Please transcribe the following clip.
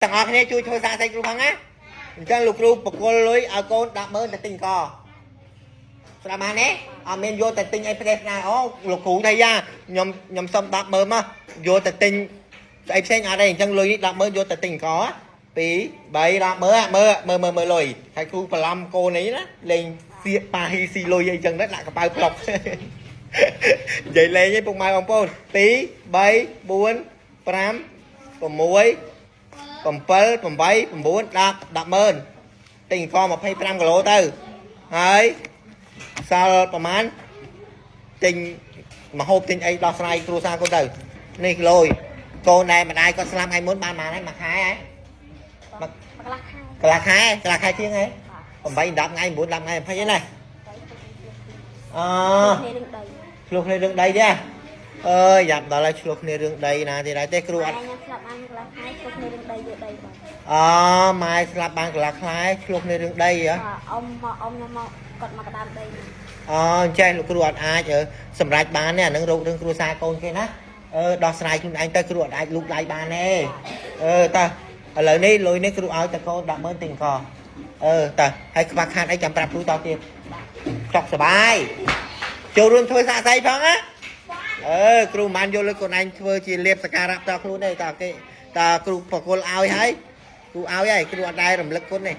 ទាំងអស់គ្នាជួយធ្វើសាកសីគ្រូផងណាអញ្ចឹងលោកគ្រូបកគលលុយឲ្យកូន100000ទៅទិញកស្រាប់បានទេអត់មានយកទៅទិញអីផ្ទះណាអូលោកគ្រូថាយ៉ាខ្ញុំខ្ញុំសុំ100000មកយកទៅទិញស្អីផ្សេងអត់ទេអញ្ចឹងលុយនេះ100000យកទៅទិញក2 3 10មើលមើលមើលមើលមើលលុយហើយគ្រូបន្លំកូននេះណាលេងសៀកប៉ាហ៊ីស៊ីលុយអីចឹងទៅដាក់កប៉ៅផ្លុក និយាយលេងឯងពុកម៉ែបងប្អូន2 3 4 5 6 7 8 9 10 100000ទិញក25គីឡូទៅហើយសល់ប្រហែលទិញមហូបទិញអីដោះស្រាយគ្រួសារកូនទៅនេះគីឡូកូនដែលម្ដាយគាត់ស្លាប់ថ្ងៃមុនបានប៉ុន្មានហើយមួយខែហើយ មកកន្លះខែ កន្លះខែកន្លះខែជាងហ៎8 10ថ្ងៃ9 10ថ្ងៃ20ហ្នឹងណាអ គ្នារឿងដី ឆ្លោះគ្នារឿងដីទេអើយយ៉ាប់ដល់ហើយឆ្លោះគ្នារឿងដីណាទៀតហើយទេគ្រូអត់ ខ្ញុំស្លាប់បានកន្លះខែឆ្លោះគ្នារឿងដីយកដីបាទ អម៉ែស្លាប់បានកន្លះខែឆ្លោះគ្នារឿងដីហ៎ អ៊ំមកអ៊ំខ្ញុំមកគាត់មកក្តាមដី អអញ្ចេះលោកគ្រូអត់អាចសម្រេចបានទេអានឹងរោគរឿងគ្រួសារកូនគេណាអឺដោះស្រាយខ្លួនឯងទៅគ្រូអត់អាចលូកដៃបានទេអឺតើឥឡូវនេះលុយនេះគ្រូឲ្យតកូន100000ទិញកអឺតើហើយខ្វះខាតអីចាំប្រាប់គ្រូតទៀតសុខសប្បាយចូលរួមធ្វើសាកសីផងណាអឺគ្រូមិនបានយកលុយកូនឯងធ្វើជាលៀបសការៈផ្ទាល់ខ្លួនទេតើគេតើគ្រូប្រគល់ឲ្យហើយគ្រូឲ្យហើយគ្រូអត់ដែររំលឹកគុណទេ